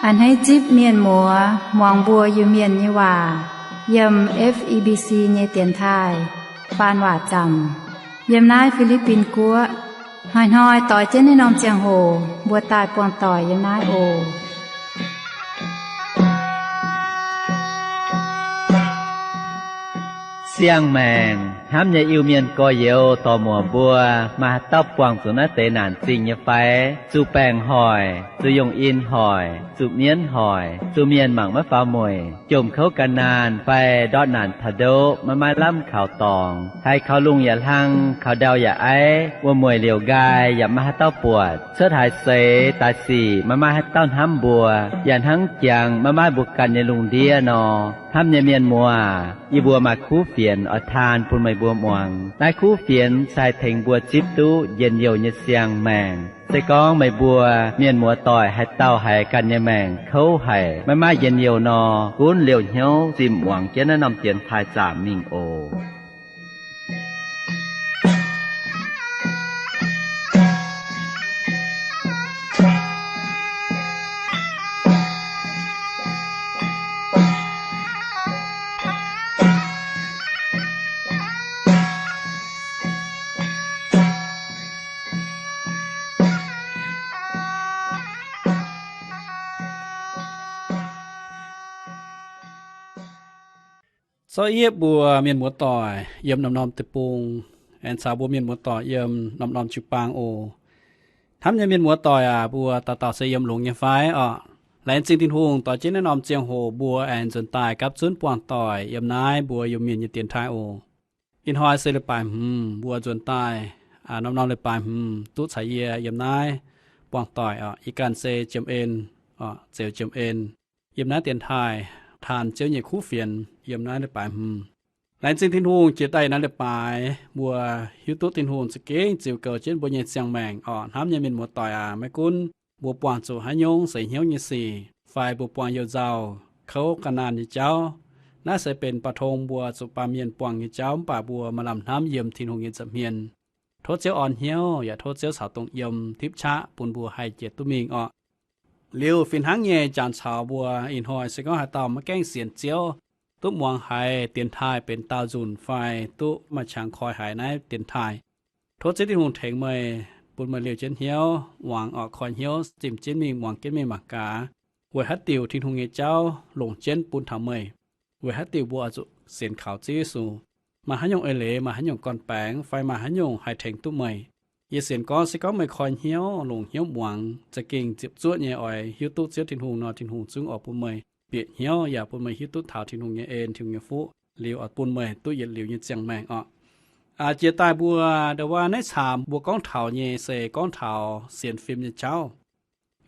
A'hneiv zipv mienh muoz muangx mbuo Iu-Mienh nyei waac yiem F E B C nyei dienx taaih faan waac zaamc yiem naaiv Fi^li^bin Guoqv. Hnoi-hnoi doix jienv naaiv norm ziangh hoc mbuo daaih buangh doic yiem naaiv oc. Siang-maengc hnamv nyei Iu-Mienh gorx-youz dorc-muoc mbuo, maaih haaix dauh buangh zuqc naaiv deix naanc zingh nyei fai? Zuqc baengc hoic, zuqc yungh in hoic, zuqc mienv hoic, zuqc mienh mangc maiv faaux mueic, jomc kouv gan naanh fai ndortv naanc taux ndoqv maiv maaih lamh kaux dorngx, haiz kaux lungh yaac hlang, kaux ndau yaac aiv, wuom-mueic liouc nqaai yaac maiv maaih haaix dauh buatc, cuotv haaix seix daaih sic maiv maaih haaix dauh hnamv mbuo, yaac hnangv jangx maiv maaih mbuo ganh nyei lungh ndiev nor. Hnamv nyei mienh muoz, yie mbuo maaih kuv fienx oix taan bun meih mbuo muangx. Naaiv kuv fienx se haih tengx mbuo zipv duqv njien-youh nyei siang-maengc. Se gorngv meih mbuo mienh muoz-doic haaix dauh haiz ganh nyei maengc kouv haic, maiv maaih njien-youh nor, gunv liouh hnyouv zimh muangx jienv naaiv norm dienx taaih zaamc mingh oc. Zorqv yietv mbuo mienh muoz-doic yiem norm-norm deic-bung, aengx caux mbuo mienh muoz-doic yiem norm-norm jiu-baang oc. Hnamv nyei mienh muoz-doic aac, mbuo dauh dauh se yiem longx nyei fai orqc? Laengz zingh Tin-Hungh doix jienv naaiv norm ziangh hoc mbuo aengx nzuonx daaih gapv zunv buangh doic yiem naaiv mbuo Iu-Mienh nyei dienx taaih oc. Ih hnoi se leiz-baaix hmz, mbuo nzuonx daaih norm-norm leiz-baaix hmz duqv caux yie yiem naaiv buangh doic orqc. Yie ganh se Jiem En orqc, Zeux Jiem En, yiem naaiv dienx taaih taan Ziouv nyei kuv fienx yiem naaiv leiz-baaix hmz. Laengz zingh Tin-Hungh jiex daaih naaiv leiz-baaix mbuo hiuv duqv Tin-Hungh za'gengh ziux goux jienv mbuo nyei ziangh maengc orqc. Hnamv nyei mienh muoz-doic aac, maiv gunv mbuo buangh zuqc haaix nyungc seix hnyouv nyei sic fai mbuo buangh youh nzauh kouv ga'naanh nyei jauv, naaiv se benx ba'tong mbuo zuqc baamh mienh buangh nyei jauv mv baac mbuo maaih lamh hnamv yiem Tin-Hungh nyei nza'hmien. Tov Ziouv orn hnyouv yaac tov Ziouv caux dongh yiem tipv qaqv bun mbuo haih jiex duqv mingh orqc. Liuz fih hnangv nyei jangx caux mbuo ih hnoi se gorngv haaix dauh maiv gaengh sienx Ziouv, duqv muangx haiz dienx taaih benx daauh nzunc fai duqv maaih qangx koi haiz naaiv dienx taaih, tov Ziouv Tin-Hungh tengx meih, bun meih liouh jienv hnyouv muangx orqc, koi hnyouv zimh jienv mingh muangx jienv mingh mangc gaax, weic haaix diuc Tin-Hungh nyei jauv longc jienv bun taux meih, weic haaix diuc mbuo oix zuqc sienx kaux Ziouv Yesu. Maaih haaix nyungc eix leiz, maaih haaix nyungc gorn-baengx fai maaih haaix nyungc haih tengx duqv meih. Yie sienx gorngv se gorngv meih koi hnyouv longc hnyouv muangx, za'gengh ziepc zuoqv nyei oix hiuv duqv Ziouv Tin-Hungh nor, Tin-Hungh zungv oix bun meih bieqc hnyouv yaac bun meih hiuv duqv taux Tin-Hungh nyei en, Tin-Hungh nyei fuqv, liuz oix bun meih duqv yietc liuz nyei ziangh maengc orqc. Jiex daaih mbuo ndo wuov naaiv caamx mbuo gorngv taux nyei se gorngv taux sienx fim nyei jauv.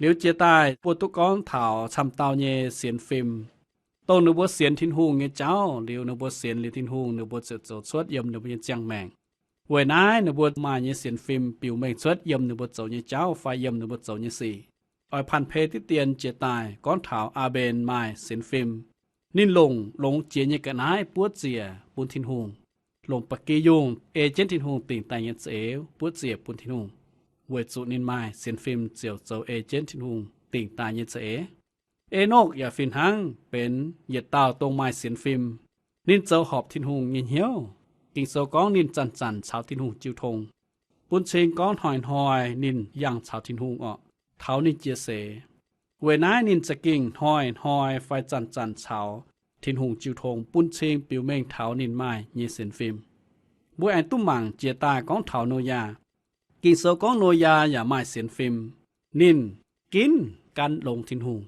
Liuz jiex daaih mbuo duqv gorngv taux camv dauh nyei sienx fim, dongh ninh mbuo sienx Tin-Hungh nyei jauv. Liuz ninh mbuo sienx liuz Tin-Hungh, ninh mbuo ziouc zoux cuotv yiem ninh mbuo nyei ziangh maengc. Weic naaiv ninh mbuo maaih nyei sienx fim biux mengh cuotv yiem ninh mbuo zoux nyei jauv fai yiem ninh mbuo zoux nyei sic. Oix panh pei diqv dien jiex daaih gorngv taux Aa^mben maaih sienx fim. Ninh longc longx jiex nyei ga'naaiv buov ziec bun Tin-Hungh, longc ba'gi yungh ei jienv Tin-Hungh dingc daaih nyei za'eix buov ziec bun Tin-Hungh, weic zuqc ninh maaih sienx fim ziouc zoux ei jienv Tin-Hungh dingc daaih nyei za'eix. Enokv yaac fih hnangv benx yietc dauh dongh maaih sienx fim. Ninh zoux horpc Tin-Hungh nyei hnyouv. Ging-Sou gorngv ninh zanc-zanc caux Tin-Hungh jiu tong. Bun cing gorngv hnoi-hnoi ninh yangh caux Tin-Hungh orqc, taux ninh jiex seix. Weic naaiv ninh za'gengh hnoi-hnoi fai zanc-zanc caux Tin-Hungh jiu tong, bun cing biux mengh taux ninh maaih nyei sienx fim. Mbuo aengx duqv mangc jiex daaih gorngv taux Noyaa. Ging-Sou gorngv Noyaa yaac maaih sienx fim. Ninh ginv gan longx Tin-Hungh.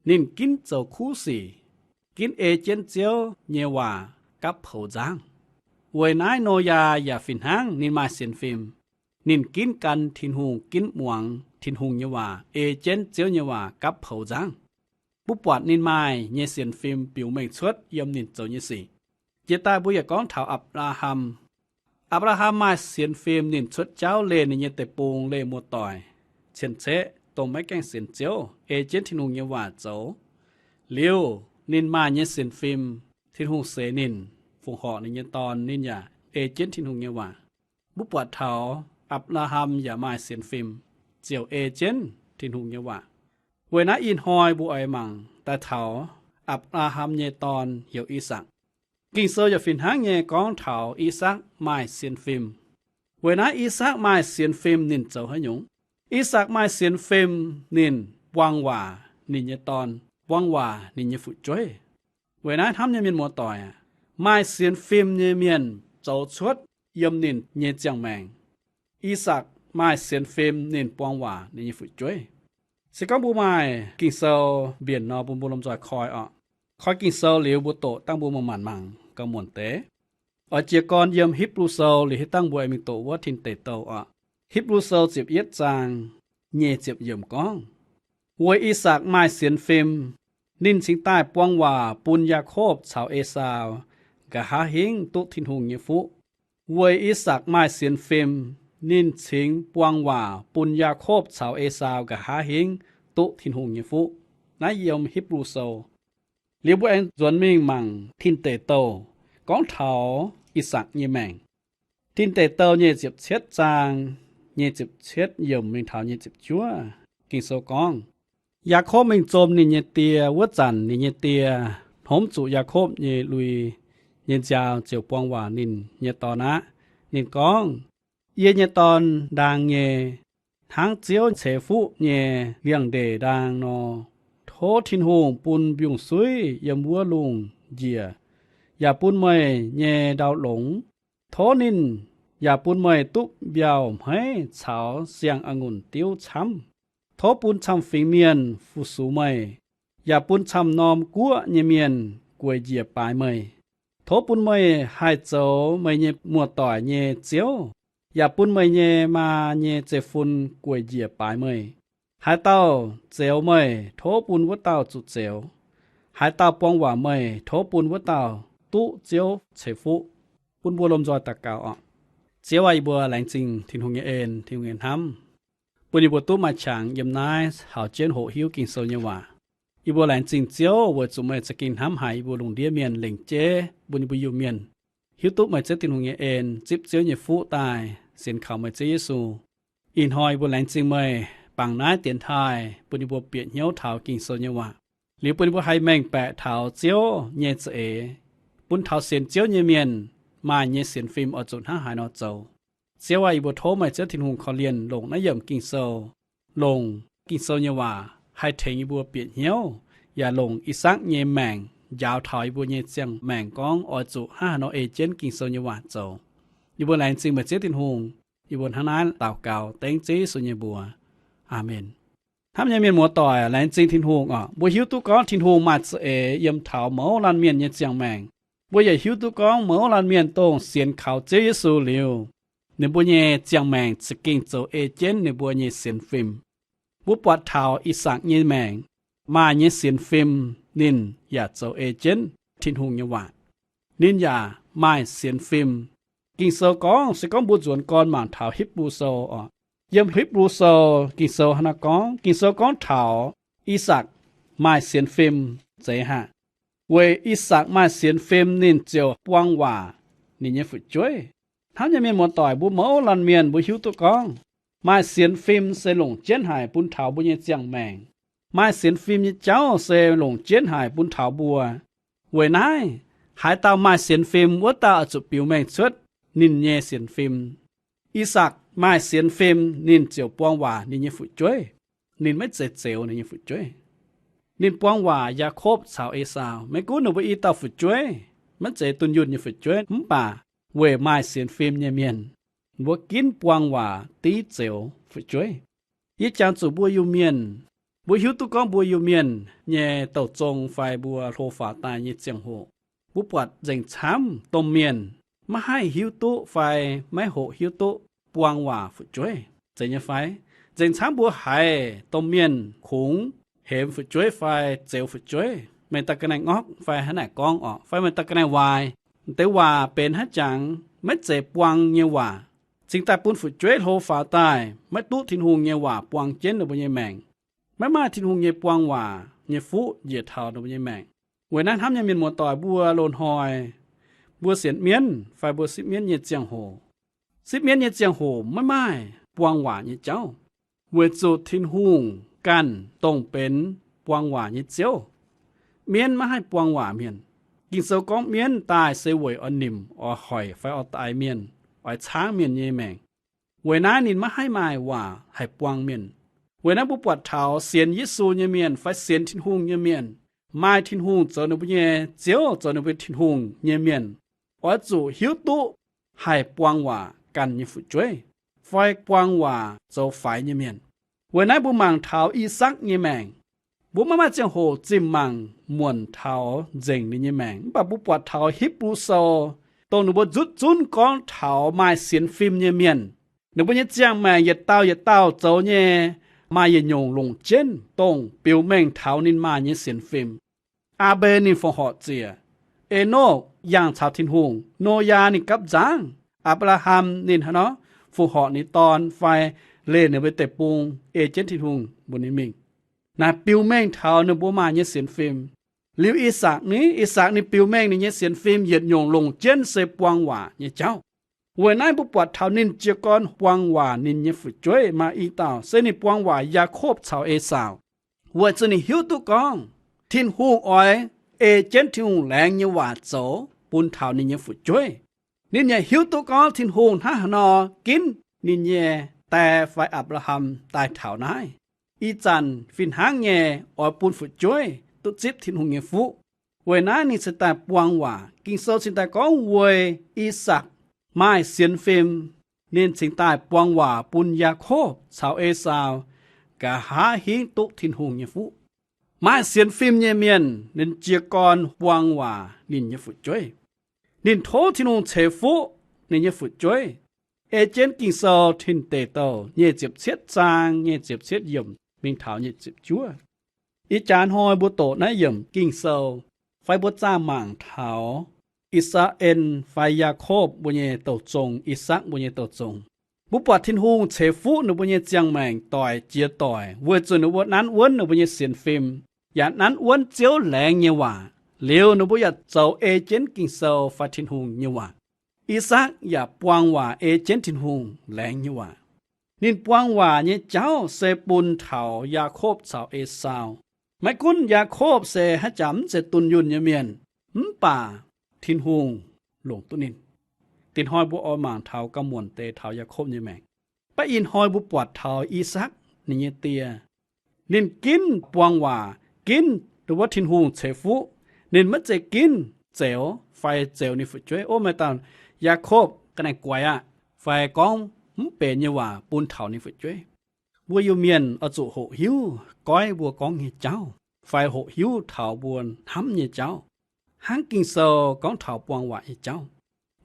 Ninh ginv zoux kuv sic, ginv ei jienv Ziouv nyei waac gapv poux nzangv. Weic naaiv Noyaa yaac fih hnangv ninh maaih sienx fim. Ninh ginv gan Tin-Hungh, ginv muangx Tin-Hungh nyei waac, ei jienv Ziouv nyei waac gapv poux nzangv. Mbuo buatc ninh maaih nyei sienx fim biux mengh cuotv yiem ninh zoux nyei sic. Jiex daaih mbuo yaac gorngv taux Apc^laa^ham. Apc^laa^ham maaih sienx fim, ninh cuotv jauv leih ninh nyei deic-bung, leih muoz-doic, cien-ceqv, dongh maiv gaengh sienx Ziouv, ei jienv Tin-Hungh nyei waac zoux. Liuz, ninh maaih nyei sienx fim, Tin-Hungh seix ninh, fongc horc ninh nyei dorn, ninh yaac ei jienv Tin-Hungh nyei waac. Mbuo buatc taux Apc^laa^ham yaac maaih sienx fim, ziouc ei jienv Tin-Hungh nyei waac. Weic naaiv ih hnoi mbuo oix mangc daaih taux Apc^laa^ham nyei dorn heuc I^sakc. Ging-Sou yaac fih hnangv nyei gorngv taux I^sakc maaih sienx fim. Weic naaiv I^sakc maaih sienx fim ninh zoux haaix nyungc? I^sakc maaih sienx fim ninh buang waac ninh nyei dorn, buang waac ninh nyei fu'jueiv. Weic naaiv hnamv nyei mienh muoz-doic aac, maaih sienx fim nyei mienh zoux cuotv yiem ninh nyei ziangh maengc. I^sakc maaih sienx fim ninh buang waac ninh nyei fu'jueiv. Se gorngv mbuo maaih Ging-Sou mbienc nor, bun mbuo lomh nzoih koi oc. Koi Ging-Sou liuz mbuo doqc dangh mbuo manc-manc mangc gauh muonc deix. Oix jiez gorn yiem Hipv^lu Sou liuz hitv dangh mbuo aengx mingh doqc wuov Tin Deic Douh oc. Hipv^lu Sou ziepc yietv zaang nyei ziepc yiemc gorngv, Weic I^sakc maaih sienx fim, ninh cingx daaih buang waac bun Yaakopv caux Esaau, nqa'haav hingv duqv Tin-Hungh nyei fuqv. Weic I^sakc maaih sienx fim, ninh cingx buang waac bun Yaakopv caux Esaau nqa'haav hingv duqv Tin-Hungh nyei fuqv. Naaiv yiem Hipv^lu Sou. Liuz mbuo aengx nzuonx mingh mangc Tin Deic Douh gorngv taux I^sakc nyei maengc. Tin Deic Douh nyic ziepc cietv zaang, nyic ziepc cietv yiemc mingh taux nyic ziepc juov, Ging-Sou gorngv, Yaakopv mingh zom ninh nyei die wuov zanc, ninh nyei die hnomv zuqc Yaakopv nyei lui nyei nziaaux ziouc buang waac ninh nyei dorn aqv. Ninh gorngv, Yie nyei dorn, ndaang nyei, hnangv Ziouv ceix fuqv nyei liangx-ndeic ndaang nor, tov Tin-Hungh bun mbiungc-suiv yiem wuov lungh njiec, yaac bun meih nyei ndau longx. Tov ninh yaac bun meih duqv mbiauh hmeiv caux siang-a'ngunc diuv camv. Tov bun camv-fingx mienh fu-sux meih, yaac bun camv-norm guoqv nyei mienh gueic njiec baaix meih. Tov bun meih haih zoux meih nyei muoz-doic nyei ziouv, yaac bun meih nyei maa nyei zeiv-fun gueic njiec baaix meih. Haaix dauh zeuz meih, tov bun wuov dauh zuqc zeuz. Haaix dauh buang waac meih, tov bun wuov dauh duqv Ziouv ceix fuqv. Bun mbuo lomh nzoih daux gaux oc. Ziouv aah, yie mbuo laengz zingh Tin-Hungh nyei en, Tin-Hungh nyei hnamv, bun yie mbuo duqv maaih qangx yiem naaiv taux jienv hoqc hiuv Ging-Sou nyei waac. Yie mbuo laengz zingh Ziouv weic zuqc meih za'gengh hnamv haic yie mbuo lungh ndiev mienh, lengc jeiv bun yie mbuo Iu-Mienh hiuv duqv meih Ziouv Tin-Hungh nyei en, zipv Ziouv nyei fuqv daaih sienx kaux meih Ziouv Yesu. Ih hnoi yie mbuo laengz zingh meih bangc naaiv dienx taaih bun yie mbuo bieqc hnyouv taux Ging-Sou nyei waac, liuz bun yie mbuo haih mengh baeqc taux Ziouv nyei za'eix, bun taux sienx Ziouv nyei mienh maaih nyei sienx fim oix zuqc hnangv haaix nor zoux. Ziouv aah, yie mbuo tov meih Ziouv Tin-Hungh korv-lienh longc naaiv yiemc Ging-Sou, longc Ging-Sou nyei waac haih tengx yie mbuo bieqc hnyouv, yaac longc I^sakc nyei maengc njaaux taux yie mbuo nyei ziangh maengc gorngv oix zuqc hnangv haaix nor ei jienv Ging-Sou nyei waac zoux. Yie mbuo laengz zingh meih Ziouv Tin-Hungh. Yie mbuo hnangv naaiv daux gaux dengv Ziouv Yesu nyei mbuox. Aamen. Hnamv nyei mienh muoz-doic, laengz zingh Tin-Hungh oc. Mbuo hiuv duqv gorngv Tin-Hungh maaih za'eix yiem taux mouz laanh mienh nyei ziangh maengc. Mbuo yaac hiuv duqv gorngv mouz laanh mienh dongh sienx kaux Ziouv Yesu liuz, ninh mbuo nyei ziangh maengc za'gengh zoux ei jienv ninh mbuo nyei sienx fim. Mbuo buatc taux I^sakc nyei maengc, maaih nyei sienx fim, ninh yaac zoux ei jienv Tin-Hungh nyei waac. Ninh yaac maaih sienx fim. Ging-Sou gorngv, se gorngv mbuo nzuonx gorn mangc taux Hipv^lu Sou oc. Yiem Hipv^lu Sou, Ging-Sou hnangv naaiv gorngv, Ging-Sou gorngv taux I^sakc maaih sienx fim zeiz haic. Weic I^sakc maaih sienx fim ninh ziouc buang waac ninh nyei fu'jueiv. Hnamv nyei mienh muoz-doic, mbuo mouz laanh mienh mbuo hiuv duqv gorngv, maaih sienx fim se longc jienv haic bun taux mbuo nyei ziangh maengc. Maaih sienx fim nyei jauv se longc jienv haic bun taux mbuo. Weic naaiv, haaix dauh maaih sienx fim, wuov dauh oix zuqc biux mengh cuotv ninh nyei sienx fim. I^sakc maaih sienx fim, ninh ziouc buang waac ninh nyei fu'jueiv. Ninh maiv zeiz zeuz ninh nyei fu'jueiv. Ninh buang waac Yaakopv caux Esaau. Maiv gunv ninh mbuo i dauh fu'jueiv maiv zeiz dunh yunh nyei fu'jueiv, mv baac weic maaih sienx fim nyei mienh, mbuo ginv buang waac div zeuz fu'jueiv. Yie jangx zuqc mbuo Iu-Mienh, mbuo hiuv duqv gorngv mbuo Iu-Mienh nyei douh zong fai mbuo hlo faaux daaih nyei ziangh hoc, mbuo buatc nzengc camv domh mienh maiv haih hiuv duqv fai maiv hoqc hiuv duqv buang waac fu'jueiv zeiz nyei fai? Nzengc camv mbuo haiz domh mienh kungx hemx fu'jueiv fai zeuz fu'jueiv, meih daaih ga'naaiv ngorc fai hnangv naaic gorngv orqc, fai meih daaih ga'naaiv waaic, deix waac benx haaix jangx maiv zeiz buang nyei waac, cingx daaih bun fu'jueiv hlo faaux daaih maiv duqv Tin-Hungh nyei waac buang jienv ninh mbuo nyei maengc. Maiv maaih Tin-Hungh nyei buang waac nyei fuqv njiec taux ninh mbuo nyei maengc. Weic naaiv hnamv nyei mienh muoz-doic, mbuo loz-hnoi mbuo sienx mienv fai mbuo sipv mienv nyei ziangh hoc, sipv mienv nyei ziangh hoc maiv maaih buang waac nyei jauv, weic zuqc Tin-Hungh ganh dongh benx buang waac nyei Ziouv. Mienv maiv haih buang waac mienh. Ging-Sou gorngv mienv daaih se weic oix nimc, oix hoic fai oix daix mienh, oix caangv mienh nyei maengc. Weic naaiv ninh maiv haih maaih waac haih buang mienh. Weic naaiv mbuo buatc taux sienx Yesu nyei mienh fai sienx Tin-Hungh nyei mienh, maaih Tin-Hungh zoux ninh mbuo nyei Ziouv, zoux ninh mbuo Tin-Hungh nyei mienh, oix zuqc hiuv duqv haih buang waac ganh nyei fu'jueiv, fai buang waac zoux faix nyei mienh. Weic naaiv mbuo mangc taux I^sakc nyei maengc, mbuo maiv maaih ziangh hoc zimh mangc muonc taux nzengc ninh nyei maengc. Mv baac mbuo buatc taux Hipv^lu Sou, dongh ninh mbuo nzutv zunv gorngv taux maaih sienx fim nyei mienh, ninh mbuo nyei ziangh maengc yietc dauh yietc dauh zoux nyei maaih yietc nyungc longc jienv, dongh biux mengh taux ninh maaih nyei sienx fim. Aa^mbe ninh fongc horc ziec, Enokv yangh caux Tin-Hungh, Noyaa ninh gapv nzangv, Apc^laa^ham ninh hnangv nor fongc horc ninh dorn fai leih ninh mbuo deic-bung ei jienv Tin-Hungh mbuox ninh mingh. Naaic biux mengh taux ninh mbuo maaih nyei sienx fim. Liuz I^sakc ni, I^sakc ninh biux mengh ninh nyei sienx fim yietc nyungc longc jienv se buang waac nyei jauv. Weic naaiv mbuo buatc taux ninh jiez gorn buang waac ninh nyei fu'jueiv maaih i dauh se ninh buang waac Yaakopv caux Esaau, weic zuqc ninh hiuv duqv gorngv Tin-Hungh oix ei jienv Tin-Hungh laengz nyei waac zoux bun taux ninh nyei fu'jueiv. Ninh yaac hiuv duqv gorngv Tin-Hungh hnangv haaix nor ginv ninh nyei die fai Apc^laa^ham daaih taux naaiv. Ih zanc fih hnangv nyei oix bun fu'jueiv duqv zipv Tin-Hungh nyei fuqv. Weic naaiv ninh cingx daaih buang waac. Ging-Sou cingx daaih gorngv weic I^sakc maaih sienx fim, ninh cingx daaih buang waac bun Yaakopv caux Esaau, nqa'haav hingv duqv Tin-Hungh nyei fuqv. Maaih sienx fim nyei mienh ninh jiez gorn buang waac ninh nyei fu'jueiv. Ninh tov Tin-Hungh ceix fuqv ninh nyei fu'jueiv. Ei jienv Ging-Sou Tin Deic Douh nyic ziepc cietv zaang nyic ziepc cietv yiemc mingh taux nyic ziepc juov. Ih jaax hnoi mbuo doqc naaiv yiemc Ging-Sou, fai mbuo zaah mangc taux I^saa^laa^en fai Yaakopv mbuo nyei douh zong, I^sakc mbuo nyei douh zong, mbuo buatc Tin-Hungh ceix fuqv ninh mbuo nyei ziangh maengc doic jiex doic weic zuqc ninh mbuo nanv wuonv ninh mbuo nyei sienx fim, yaac nanv wuonv Ziouv laengz nyei waac. Liuz ninh mbuo yaac zoux ei jienv Ging-Sou fai Tin-Hungh nyei waac. I^sakc yaac buang waac ei jienv Tin-Hungh laengz nyei waac. Ninh buang waac nyei jauv se bun taux Yaakopv caux Esaau. Maiv gunv Yaakopv se haaix jaax mv zeiz dunh yunh nyei mienh, mv baac Tin-Hungh longc duqv ninh. Dinh hnoi mbuo oix mangc taux gauh muonc deix taux Yaakopv nyei maengc. Mv baac ih hnoi mbuo buatc taux I^sakc ninh nyei die, ninh ginv buang waac, ginv wuov Tin-Hungh ceix fuqv. Ninh maiv zeiz ginv zeux fai zeux ninh fu'jueiv, ov, meih dauh Yaakopv ga'naaiv guaix aqv, fai gorngv mv benx nyei waac bun taux ninh fu'jueiv. Mbuo Iu-Mienh oix zuqc hoqc hiuv goiv mbuo gorngv nyei jauv, fai hoqc hiuv taux mbuo hnamv nyei jauv, hnangv Ging-Sou gorngv taux buang waac nyei jauv.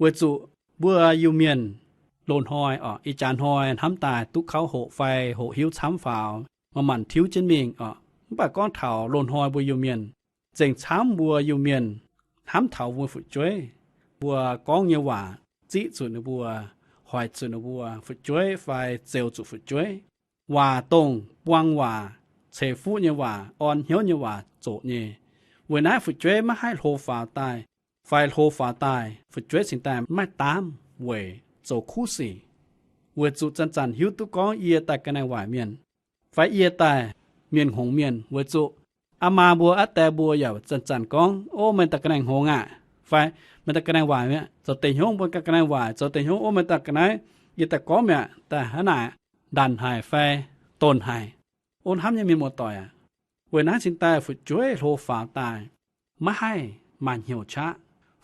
Weic zuqc mbuo Iu-Mienh loz-hnoi oc, ih jaax hnoi hnamv daaih duqv kauv hoqc fai hoqc hiuv camv faaux, manc-manc tiuv jienv mingh oc. Mv baac gorngv taux loz-hnoi mbuo Iu-Mienh, zengc camv mbuo Iu-Mienh hnamv taux mbuo fu'jueiv, mbuo gorngv nyei waac ziqv zuqc ninh mbuo, hoic zuqc ninh mbuo fu'jueiv fai zeux zuqc fu'jueiv. Waac dongh buang waac, ceix fuqv nyei waac, orn hnyouv nyei waac zoqc nyei. Weic naaiv fu'jueiv maiv haih hlo faaux daaih, fai hlo faaux daaih fu'jueiv cingx daaih maiv daamv weic zoux kuv sic. Weic zuqc zanc-zanc hiuv duqv gorngv yie daaih ga'naaiv waaic mienh, fai yie daaih mienh hngongx mienh. Weic zuqc aa maa mbuo, aa die mbuo yaac zanc-zanc gorngv, ov, meih daaih ga'naaiv hngongx aqv, fai meih daaih ga'naaiv waaic mi'aqv, zoux deix hnyouv mbuo ga'naaiv waaic, zoux deix hnyouv, ov, meih daaih ga'naaiv, yie daaih gorngv mi'aqv, daaih hnangv naaic ndanc haic fai donx haic. Ov, hnamv nyei mienh muoz-doic aac, weic naaiv cingx daaih fu'jueiv hlo faaux daaih maiv haih maaih hnyouv qaqv,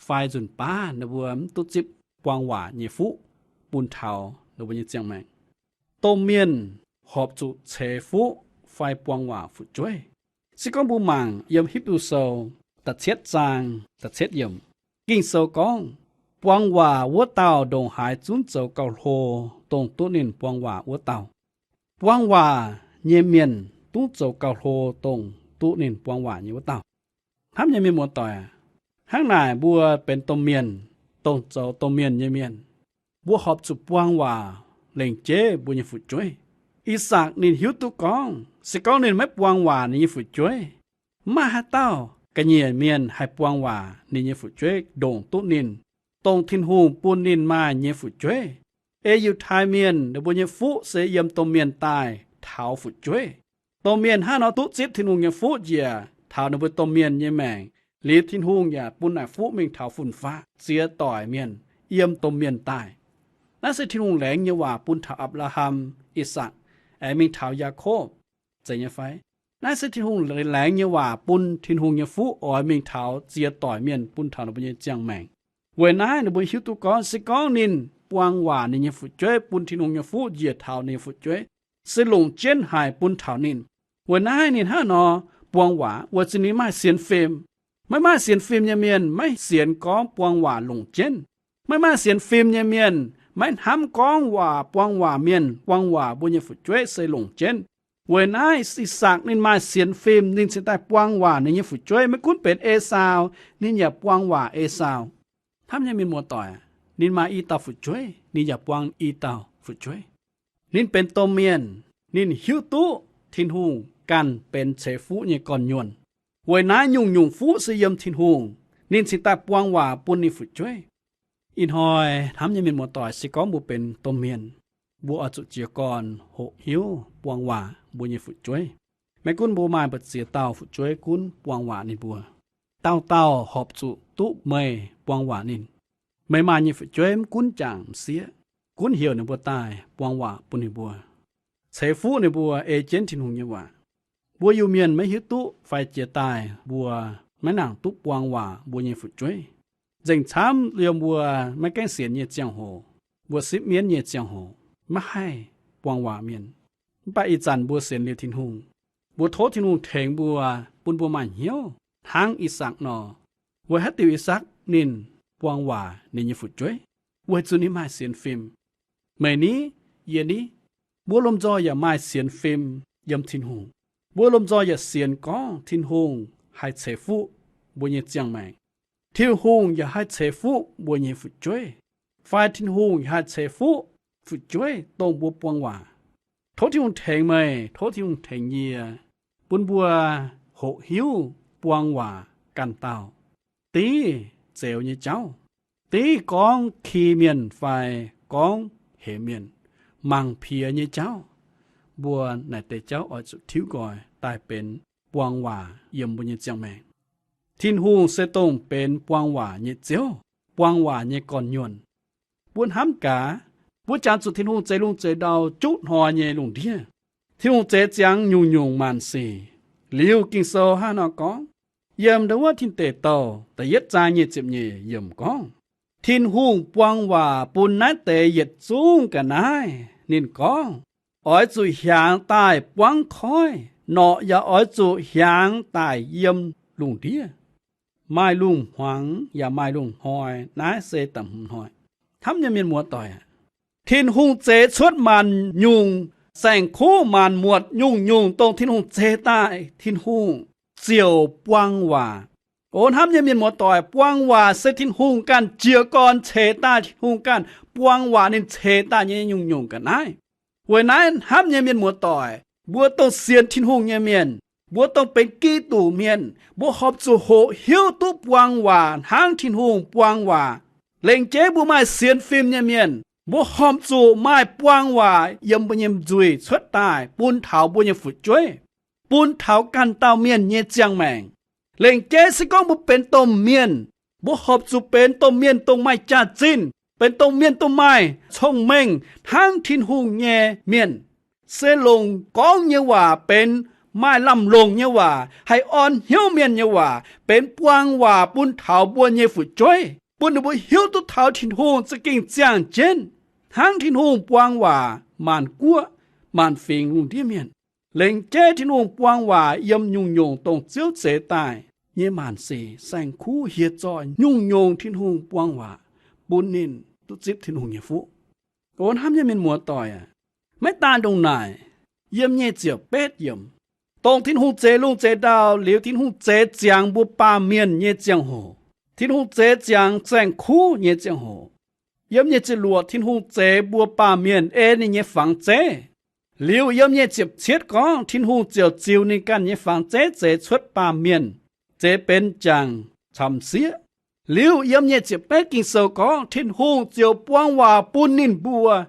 fai nzunc baav ninh mbuo mv duqv zipv buang waac nyei fuqv bun taux ninh mbuo nyei ziangh maengc. Domh mienh horpc zuqc ceix fuqv fai buang waac fu'jueiv. Se gorngv mbuo mangc yiem Hipv^lu Sou da'cietv zaang da'cietv yiemc, Ging-Sou gorngv, buang waac wuov dauh ndongc haaix zungv zoux gauh hlo dongh duqv ninh buang waac wuov dauh. Buang waac nyei mienh duqv zoux gauh hlo dongh duqv ninh buang waac nyei wuov dauh. Hnamv nyei mienh muoz-doic aac, hnangv naaic mbuo benx domh mienh, dongh zoux domh mienh nyei mienh, mbuo horpc zuqc buang waac lengc jeiv mbuo nyei fu'jueiv. I^sakc ninh hiuv duqv gorngv se gorngv ninh maiv buang waac ninh nyei fu'jueiv, maiv maaih haaix dauh ga'nyiec mienh haih buang waac ninh nyei fu'jueiv ndongc duqv ninh, dongh Tin-Hungh bun ninh maaih nyei fu'jueiv. Ei Yiutai Mienh ninh mbuo nyei fuqv se yiem domh mienh daaih taux fu'jueiv. Domh mienh hnangv nor duqv zipv Tin-Hungh nyei fuqv njiec taux ninh mbuo domh mienh nyei maengc, liuz Tin-Hungh yaac bun naaic fuqv mingh taux fun-faqv ziex doic mienh yiem domh mienh daaih. Naaiv se Tin-Hungh laengz nyei waac bun taux Apc^laa^ham, I^sakc, aengx mingh taux Yaakopv, zeiz nyei fai? Naaiv se Tin-Hungh laengz nyei waac bun Tin-Hungh nyei fuqv oix mingh taux ziex doic mienh bun taux ninh mbuo nyei ziangh maengc. Weic naaiv ninh mbuo hiuv duqv gorngv se gorngv ninh buang waac ninh nyei fu'jueiv bun Tin-Hungh nyei fuqv njiec taux ninh nyei fu'jueiv, se longc jienv haic bun taux ninh. Weic naaiv ninh hnangv nor buang waac weic zuqc ninh maaih sienx fim. Maiv maaih sienx fim nyei mienh maiv sienx gorngv buang waac longc jienv. Maiv maaih sienx fim nyei mienh maiv hnamv gorngv waac buang waac mienh, buang waac mbuo nyei fu'jueiv se longc jienv. Weic naaiv I^sakc ninh maaih sienx fim, ninh cingx daaih buang waac ninh nyei fu'jueiv. Maiv gunv benx Esaau, ninh yaac buang waac Esaau. Hnamv nyei mienh muoz-doic, ninh maaih i dauh fu'jueiv, ninh yaac buang i dauh fu'jueiv. Ninh benx domh mienh, ninh hiuv duqv Tin-Hungh ganh benx ceix fuqv nyei gorn-nyuonh. Weic naaiv nyungc-nyungc fuqv se yiem Tin-Hungh, ninh cingx daaih buang waac bun ninh fu'jueiv. Ih hnoi hnamv nyei mienh muoz-doic, se gorngv mbuo benx domh mienh, mbuo oix zuqc jiez gorn hoqc hiuv buang waac mbuo nyei fu'jueiv. Maiv gunv mbuo maaih mbu'ziex dauh fu'jueiv gunv buang waac ninh mbuo. Dauh dauh horpc zuqc duqv meih buang waac ninh. Meih maaih nyei fu'jueiv mv gunv jangc m'sieqv, gunv heuc ninh mbuo daaih buang waac bun ninh mbuo, ceix fuqv ninh mbuo ei jienv Tin-Hungh nyei waac. Mbuo Iu-Mienh maiv hiuv duqv fai jiex daaih mbuo maiv nangc duqv buang waac mbuo nyei fu'jueiv. Nzengc camv yiem mbuo maiv gaengh sienx nyei ziangh hoc, mbuo sipv mienv nyei ziangh hoc, maiv haih buang waac mienh. Mv baac ih zanc mbuo sienx liuz Tin-Hungh, mbuo tov Tin-Hungh tengx mbuo, bun mbuo maaih hnyouv hnangv I^sakc nor, weic haaix diuc I^sakc ninh buang waac ninh nyei fu'jueiv? Weic zuqc ninh maaih sienx fim. Meih ni, yie ni, mbuo lomh nzoih yaac maaih sienx fim yiem Tin-Hungh. Mbuo lomh nzoih yaac sienx gorngv Tin-Hungh haih ceix fuqv mbuo nyei ziangh maengc. Tin-Hungh yaac haih ceix fuqv mbuo nyei fu'jueiv, fai Tin-Hungh yaac haih ceix fuqv fu'jueiv dongh mbuo buang waac. Tov Tin-Hungh tengx meih, tov Tin-Hungh tengx yie, bun mbuo hoqc hiuv buang waac ganh dauh. Div zeux nyei jauv, div gorngv ki mienh fai gorngv hemx mienh, mangc piex nyei jauv, mbuo naaic deix jauv oix zuqc tiuv nqoi daaih benx buang waac yiem mbuo nyei ziangh maengc. Tin-Hungh se dongh benx buang waac nyei Ziouv, buang waac nyei gorn-nyuonh. Mbuo hnamv gaax, mbuo jangx zuqc Tin-Hungh zeix lungh zeix ndau juqv hnoi nyei lungh ndiev. Tin-Hungh zeix ziangx nyungc-nyungc maanc sic. Liuz Ging-Sou hnangv nor gorngv, yiem ndau wuov Tin Deic Douh da'yietv zaang nyic ziepc nyeic yiemc gorngv, Tin-Hungh buang waac bun naaiv deix yietc zungv ga'naaiv. Ninh gorngv, oix zuqc hiaangx daaih buangv koiv, norqc yaac oix zuqc hiaangx daaih yiem lungh ndiev. Maaih lungh hmuangx yaac maaih lungh hnoi. Naaiv se da'hmz hnoi. Hnamv nyei mienh muoz-doic aac, Tin-Hungh zeix cuotv maanc nyungc saeng-kuv maanc muotc nyungc-nyungc dongh Tin-Hungh zeix daaih, Tin-Hungh ziouc buang waac. O hnamv nyei mienh muoz-doic, buang waac se Tin-Hungh ganh jiez gorn ceix daaih, Tin-Hungh ganh buang waac ninh ceix daaih nyei nyungc-nyungc ga'naaiv. Weic naaiv hnamv nyei mienh muoz-doic, mbuo dongh sienx Tin-Hungh nyei mienh, mbuo dongh benx Giduc mienh, mbuo horpc zuqc hoqc hiuv duqv buang waac hnangv Tin-Hungh buang waac. Lengc jeiv mbuo maaih sienx fim nyei mienh, mbuo horpc zuqc maaih buang waac yiem mbuo nyei nzuih cuotv daaih bun taux mbuo nyei fu'jueiv, bun taux ganh dauh mienh nyei ziangh maengc. Lengc jeiv se gorngv mbuo benx domh mienh, mbuo horpc zuqc benx domh mienh dongh maaih jaax-zinh, benx domh mienh dongh maaih cong-mengh hnangv Tin-Hungh nyei mienh, se longc gorngv nyei waac benx maaih lamh longc nyei waac, haih orn hnyouv mienh nyei waac, benx buang waac bun taux mbuo nyei fu'jueiv, bun ninh mbuo hiuv duqv taux Tin-Hungh za'gengh ziangh jienv hnangv Tin-Hungh buang waac maanc guoqv, maanc fingx lungh ndiev mienh. Lengc jeiv Tin-Hungh buang waac yiem nyungc-nyungc dongh Ziouv zeix daaih nyei maanc sic, saeng-kuv hieh zoih, nyungc-nyungc Tin-Hungh buang waac bun ninh duqv zipv Tin-Hungh nyei fuqv. O hnamv nyei mienh muoz-doic aac, maiv daan ndongc naaic, yiem nyic ziepc betv yiemc, dongh Tin-Hungh zeix lungh zeix ndau liuz, Tin-Hungh zeix ziangx mbuo baamh mienh nyei ziangh hoc, Tin-Hungh zeix ziangx saeng-kuv nyei ziangh hoc, yiem nyic ziepc luoqc Tin-Hungh zeix mbuo baamh mienh ei ninh nyei fangx zeiv. Liuz yiem nyic ziepc cietv gorngv Tin-Hungh ziouc ziux ninh ganh nyei fangx zeiv zeix cuotv baamh mienh, zeix benx jangc caux sieqv. Liuz yiem nyic ziepc betv Ging-Sou gorngv Tin-Hungh ziouc buang waac bun ninh mbuo.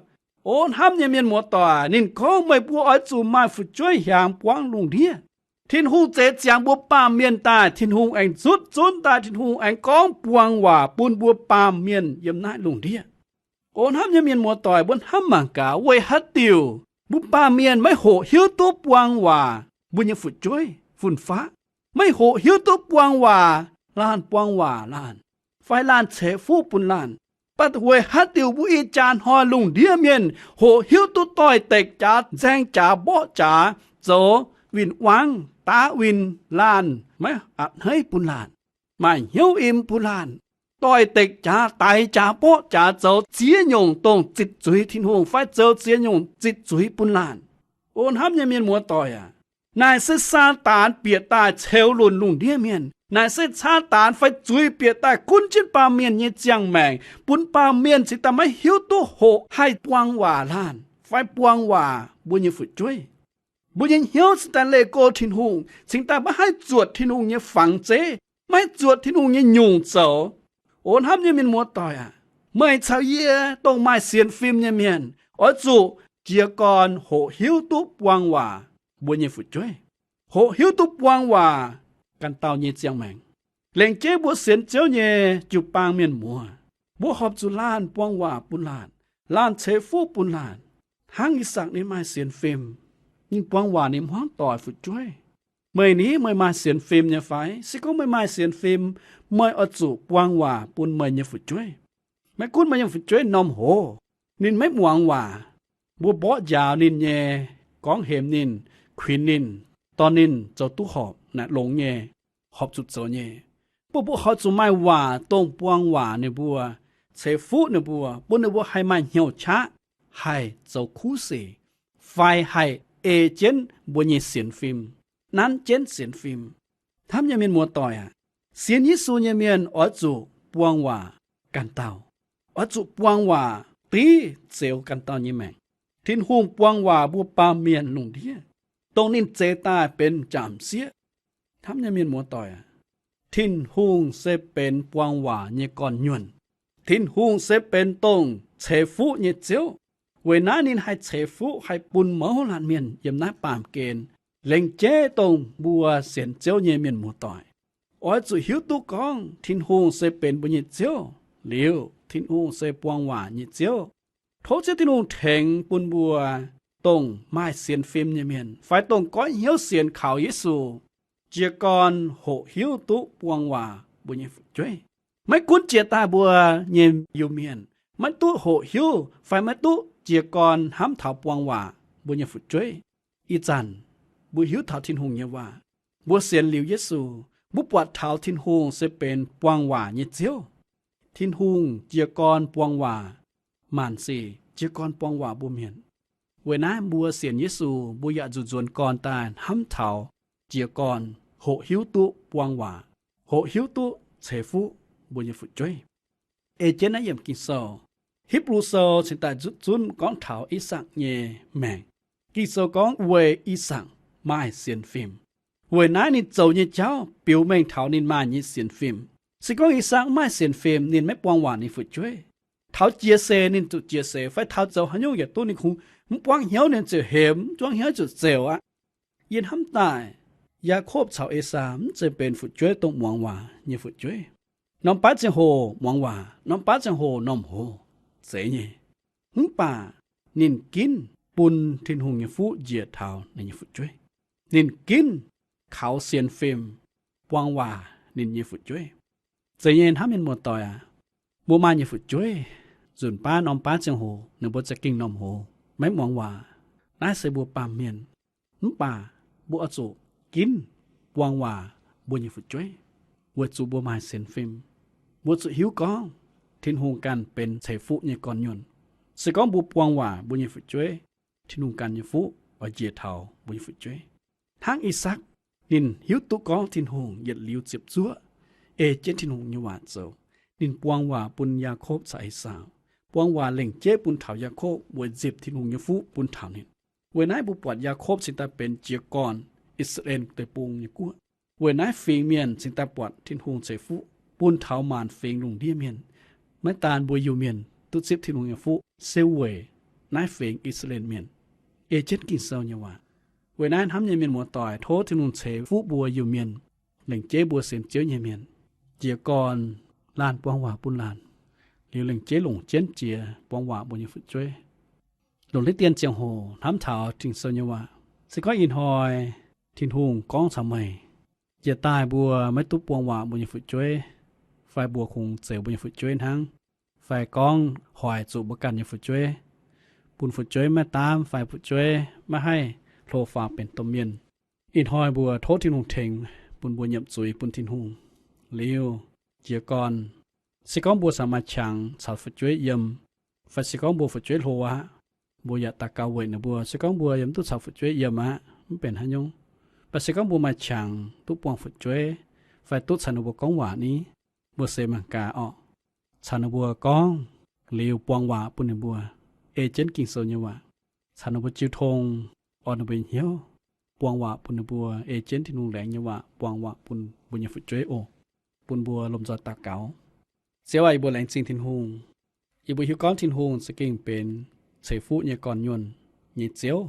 O hnamv nyei mienh muoz-doic, ninh gorngv meih mbuo oix zuqc maaih fu'jueiv hiaangx buangv lungh ndiev. Tin-Hungh zeix ziangx mbuo baamh mienh daaih, Tin-Hungh aengx zutv zunv daaih, Tin-Hungh aengx gorngv buang waac bun mbuo baamh mienh yiem naaiv lungh ndiev. O hnamv nyei mienh muoz-doic, mbuo hnamv mangc gaax, weic haaix diuc mbuo baamh mienh maiv hoqc hiuv duqv buang waac mbuo nyei fu'jueiv fun-faqv, maiv hoqc hiuv duqv buang waac laanh, buang waac laanh, fai laanh ceix fuqv bun laanh? Mv baac weic haaix diuc mbuo ih jaax hnoi lungh ndiev mienh hoqc hiuv duqv doix-dekc jaax, nzaeng jaax, mborqv jaax, zoux win-wangv, daav win, laanh maiv a'hneiv bun laanh, maaih hnyouv im bun laanh, doix-dekc jaax, daix jaax, mborqv jaax, zoux ziex nyungc dongh zitc zuiz Tin-Hungh fai zoux ziex nyungc zitc zuiz bun laanh? O hnamv nyei mienh muoz-doic aac, naaic se Saadaan bieqc daaih ceux lunc lungh ndiev mienh. Naaic se Saadaan fai zuiz bieqc daaih gunv jienv baamh mienh nyei ziangh maengc, bun baamh mienh cingx daaih maiv hiuv duqv hoqc haih buang waac laanh fai buang waac mbuo nyei fu'jueiv. Mbuo nyei hnyouv cingx daaih leih go Tin-Hungh, cingx daaih maiv haih zuotc Tin-Hungh nyei fangx zeiv, maiv haih zuotc Tin-Hungh nyei nyungc zoux. O hnamv nyei mienh muoz-doic aac, meih caux yie dongh maaih sienx fim nyei mienh oix zuqc jiez gorn hoqc hiuv duqv buang waac mbuo nyei fu'jueiv, hoqc hiuv duqv buang waac ganh dauh nyei ziangh maengc. Lengc jeiv mbuo sienx Ziouv nyei jiu-baang mienh muoz, mbuo horpc zuqc laanh buang waac bun laanh, laanh ceix fuqv bun laanh. Hnangv I^sakc ninh maaih sienx fim, ninh buang waac ninh hmuangv doic fu'jueiv. Meih ni, meih maaih sienx fim nyei fai? Se gorngv meih maaih sienx fim, meih oix zuqc buang waac bun meih nyei fu'jueiv. Maiv gunv meih nyei fu'jueiv norm hoz ninh maiv muangx waac, mbuo mborqv njaaux ninh nyei, gorngv hemx ninh, kuinx ninh, dorh ninh zoux duqv horpc naaic longx nyei, horpc zuqc zoux nyei. Mv baac mbuo horpc zuqc maaih waac dongh buang waac ninh mbuo, ceix fuqv ninh mbuo, bun ninh mbuo haih maaih hnyouv qaqv haih zoux kuv sic, fai haih ei jienv mbuo nyei sienx fim, nanv jienv sienx fim. Hnamv nyei mienh muoz-doic aac, sienx Yesu nyei mienh oix zuqc buang waac ganh dauh, oix zuqc buang waac div zeux ganh dauh nyei maengc. Tin-Hungh buang waac mbuo baamh mienh lungh ndiev, dongh ninh zeix daaih benx m'jangc m'sieqv. Hnamv nyei mienh muoz-doic aac, Tin-Hungh se benx buang waac nyei gorn-nyuonh. Tin-Hungh se benx dongh ceix fuqv nyei Ziouv. Weic naaiv ninh haih ceix fuqv, haih bun mouz laanh mienh yiem naaiv baamh gen. Lengc jeiv dongh mbuo sienx Ziouv nyei mienh muoz-doic, oix zuqc hiuv duqv gorngv Tin-Hungh se benx mbuo nyei Ziouv liuz, Tin-Hungh se buang waac nyei Ziouv. Tov Ziouv Tin-Hungh tengx bun mbuo dongh maaih sienx fim nyei mienh fai dongh goiv hnyouv sienx kaux Yesu, jiez gorn hoqc hiuv duqv buang waac mbuo nyei fu'jueiv. Maiv gunv jiex daaih mbuo nyei Iu-Mienh maiv duqv hoqc hiuv fai maiv duqv jiez gorn hnamv taux buang waac mbuo nyei fu'jueiv, ih zanc mbuo hiuv taux Tin-Hungh nyei waac, mbuo sienx liuz Yesu, mbuo buatc taux Tin-Hungh se benx buang waac nyei Ziouv. Tin-Hungh jiez gorn buang waac maanc sic, jiez gorn buang waac mbuo mienh. Weic naaiv mbuo sienx Yesu, mbuo yaac zuqc nzuonx gorn daaih hnamv taux jiez gorn hoqc hiuv duqv buang waac, hoqc hiuv duqv ceix fuqv mbuo nyei fu'jueiv. Ei jienv naaiv yiemc Ging-Sou, Hipv^lu Sou cingx daaih zutv zunv gorngv taux I^sakc nyei maengc. Ging-Sou gorngv weic I^sakc maaih sienx fim, weic naaiv ninh zoux nyei jauv biux mengh taux ninh maaih nyei sienx fim. Se gorngv I^sakc mv maaih sienx fim, ninh maiv buang waac ninh fu'jueiv. Taux jiex seix ninh zuqc jiex seix, fai taux zoux haaix nyungc yietc duqv ninh kungx mv buangv hnyouv, ninh ziouc hemx, mv buangv hnyouv ziouc zeux aqv. Yie hnamv daaih, Yaakopv caux Esaa mv zeiz benx fu'jueiv dongh muangx waac nyei fu'jueiv. Norm baav ziangh hoc muangx waac, norm baav ziangh hoc normh hoz, zeiz nyei. Mv baac ninh ginv bun Tin-Hungh nyei fuqv njiec taux ninh nyei fu'jueiv. Ninh ginv kaux sienx fim buang waac ninh nyei fu'jueiv. Zeiz nyei hnamv mienh muoz-doic aac, mbuo maaih nyei fu'jueiv, nzunc baav norm baav ziangh hoc ninh mbuo za'gengh normh hoz, maiv muangx waac. Naaiv se mbuo baamh mienh. Mv baac mbuo oix zuqc ginv buang waac mbuo nyei fu'jueiv, weic zuqc mbuo maaih sienx fim. Mbuo zuqc hiuv gorngv Tin-Hungh ganh benx ceix fuqv nyei gorn-nyuonh. Se gorngv mbuo buang waac mbuo nyei fu'jueiv, Tin-Hungh ganh nyei fuqv oix njiec taux mbuo nyei fu'jueiv. Hnangv I^sakc, ninh hiuv duqv gorngv Tin-Hungh yietc liuz ziepc zuoqv, ei jienv Tin-Hungh nyei waac zoux. Ninh buang waac bun Yaakopv caux Esaa, buang waac lengc jeiv bun taux Yaakopv weic nzipc Tin-Hungh nyei fuqv bun taux ninh. Weic naaiv mbuo buatc Yaakopv cingx daaih benx jiez gorn I^saa^laa^en Deic-Bung nyei guoqv. Weic naaiv fingx mienh cingx daaih buatc Tin-Hungh ceix fuqv bun taux maanc fingx lungh ndiev mienh. Maiv daan mbuo Iu-Mienh duqv zipv Tin-Hungh nyei fuqv, se weic naaiv fingx I^saa^laa^en Mienh. Ei jienv Ging-Sou nyei waac. Weic naaiv hnamv nyei mienh muoz-doic, tov Tin-Hungh ceix fuqv mbuo Iu-Mienh, lengc jeiv mbuo sienx Ziouv nyei mienh, jiez gorn laanh buang waac bun laanh, liuz lengc jeiv longc jienv jiex buang waac mbuo nyei fu'jueiv. Longc naaiv dien ziangh hoc hnamv taux Ging-Sou nyei waac. Se gorngv ih hnoi Tin-Hungh gorngv caux meih, jiex daaih mbuo maiv duqv buang waac mbuo nyei fu'jueiv, fai mbuo kungx zeux mbuo nyei fu'jueiv hnangv, fai gorngv hoic zuqc mbuo ganh nyei fu'jueiv, bun fu'jueiv maiv daamv fai fu'jueiv maiv haih hlo faaux benx domh mienh, ih hnoi mbuo tov Tin-Hungh tengx bun mbuo nyiemc zuiz bun Tin-Hungh, liuz jiez gorn, se gorngv mbuo samx maaih qangx caux fu'jueiv yiem, fai se gorngv mbuo fu'jueiv hlo aqv, mbuo yaac daux gaux weic ninh mbuo. Se gorngv mbuo yaac mv duqv caux fu'jueiv yiem aqv, mv benx haaix nyungc. Mv baac se gorngv mbuo maaih qangx duqv buangh fu'jueiv, fai duqv caux ninh mbuo gorngv waac ni, mbuo seix mangc gaax orqc. Caux ninh mbuo gorngv liuz buang waac bun ninh mbuo, ei jienv Ging-Sou nyei waac, caux ninh mbuo jiu tong, orn ninh mbuo nyei hnyouv, buang waac bun ninh mbuo, ei jienv Tin-Hungh laengz nyei waac buang waac bun mbuo nyei fu'jueiv oc. Bun mbuo lomh nzoih daux gaux. Ziouv aac, yie mbuo laengz zingh Tin-Hungh. Yie mbuo hiuv gorngv Tin-Hungh za'gengh benx ceix fuqv nyei gorn-nyuonh nyei Ziouv.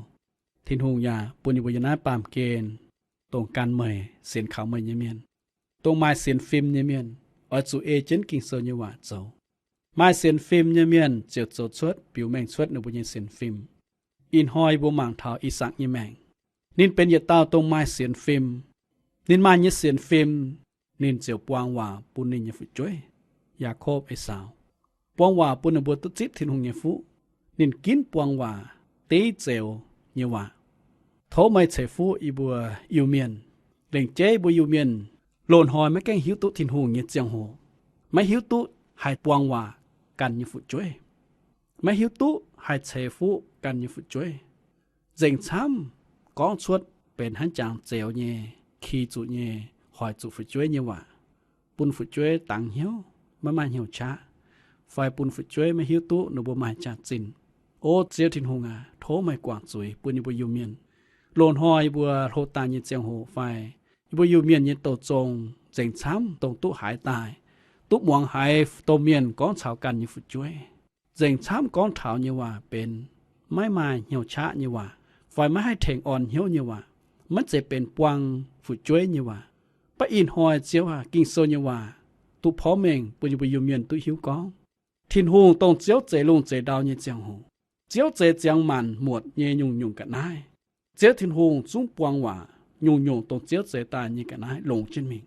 Tin-Hungh yaac bun yie mbuo yiem naaiv baamh gen dongh gan meih, sienx kaux meih nyei mienh, dongh maaih sienx fim nyei mienh, oix zuqc ei jienv Ging-Sou nyei waac zoux. Maaih sienx fim nyei mienh ziouc zoux cuotv, biux mengh cuotv ninh mbuo nyei sienx fim. Ih hnoi yie mbuo mangc taux I^sakc nyei maengc. Ninh benx yietc dauh dongh maaih sienx fim. Ninh maaih nyei sienx fim, ninh ziouc buang waac bun ninh nyei fu'jueiv, Yaakopv, Esaau. Buang waac bun ninh mbuo duqv zipv Tin-Hungh nyei fuqv. Ninh ginv buang waac, div zeux nyei waac. Tov meih ceix fuqv yie mbuo Iu-Mienh. Lengc jeiv mbuo Iu-Mienh loz-hnoi maiv gaengh hiuv duqv Tin-Hungh nyei ziangh hoc, maiv hiuv duqv haih buang waac ganh nyei fu'jueiv, maiv hiuv duqv haih ceix fuqv ganh nyei fu'jueiv. Nzengc camv gorngv cuotv benx hnangv jangx zeux nyei, ki zuqc nyei, hoic zuqc fu'jueiv nyei waac, bun fu'jueiv dangx hnyouv, maiv maaih hnyouv qaqv, fai bun fu'jueiv maiv hiuv duqv ninh mbuo maaih jaax-zinh. O Ziouv Tin-Hungh aac, tov meih guangc zuiz bun yie mbuo Iu-Mienh. Loz-hnoi yie mbuo hlo daaih nyei ziangh hoc fai yie mbuo Iu-Mienh nyei douh zong nzengc camv dongh duqv haiz daaih, duqv muangx haiz domh mienh gorngv caux ganh nyei fu'jueiv. Nzengc camv gorngv taux nyei waac benx maiv maaih hnyouv qaqv nyei waac, fai maiv haih tengx orn hnyouv nyei waac, maiv zeiz benx buang fu'jueiv nyei waac. Mv baac ih hnoi Ziouv aac, Ging-Sou nyei waac duqv porv mengh bun yie mbuo Iu-Mienh duqv hiuv gorngv, Tin-Hungh dongh Ziouv zeix lungh zeix ndau nyei ziangh hoc, Ziouv zeix ziangx maanc muotc nyei nyungc-nyungc ga'naaiv. Ziouv Tin-Hungh zungv buang waac nyungc-nyungc dongh Ziouv zeix daaih nyei ga'naaiv longx jienv mingh.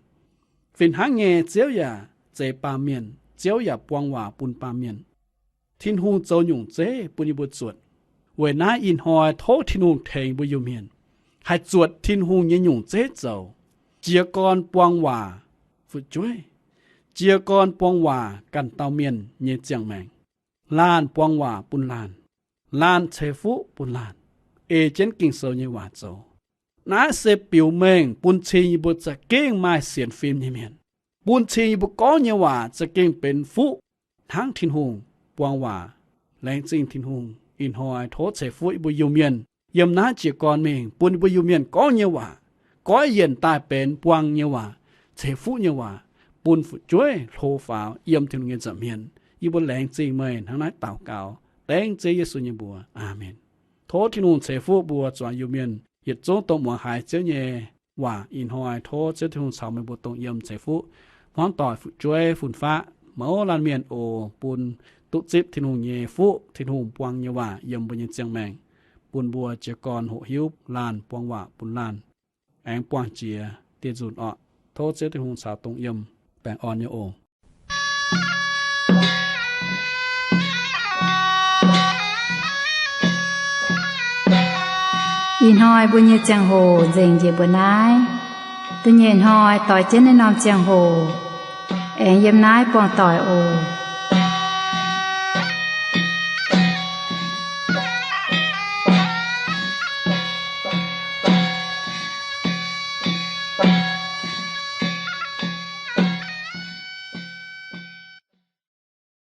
Fih hnangv nyei, Ziouv yaac zeix baamh mienh, Ziouv yaac buang waac bun baamh mienh. Tin-Hungh zoux nyungc zeiv bun yie mbuo zuotc. Weic naaiv ih hnoi tov Tin-Hungh tengx mbuo Iu-Mienh haih zuotc Tin-Hungh nyei nyungc zeiv zoux, jiez gorn buang waac fu'jueiv, jiez gorn buang waac ganh dauh mienh nyei ziangh maengc. Laanh buang waac bun laanh, laanh ceix fuqv bun laanh, ei jienv Ging-Sou nyei waac zoux. Naaiv se biux mengh bun cing yie mbuo za'gengh maaih sienx fim nyei mienh, bun cing yie mbuo gorngv nyei waac za'gengh benx fuqv hnangv Tin-Hungh buang waac. Laengz zingh Tin-Hungh, ih hnoi tov ceix fuqv yie mbuo Iu-Mienh yiem naaiv jiez gorn mingh, bun yie mbuo Iu-Mienh gorngv nyei waac goiv yienc daaih benx buang nyei waac, ceix fuqv nyei waac, bun fu'jueiv hlo faaux yiem Tin-Hungh nyei nza'hmien. Yie mbuo laengz zingh meih hnangv naaiv daux gaux dengv Ziouv Yesu nyei mbuox. Aamen. Tov Tin-Hungh ceix fuqv mbuo zuangx Iu-Mienh yietc zungv dongh muangx haiz Ziouv nyei waac ih hnoi. Tov Ziouv Tin-Hungh caux meih mbuo dongh yiem ceix fuqv hmuangv doic, fu'jueiv, fun-faqv, mouz laanh mienh oc, bun duqv zipv Tin-Hungh nyei fuqv, Tin-Hungh buang nyei waac yiem mbuo nyei ziangh maengc, bun mbuo jiez gorn hoqc hiuv laanh buang waac bun laanh, aengx buangh jiex dieh nzunc orqc. Tov Ziouv Tin-Hungh caux dongh yiem baengh orn nyei oc. Ih hnoi mbuo nyei ziangh hoc nzengc njiec mbuo naaiv. Da'nyeic hnoi doix jienv naaiv norm ziangh hoc, aengx yiem naaiv buangh doic oc.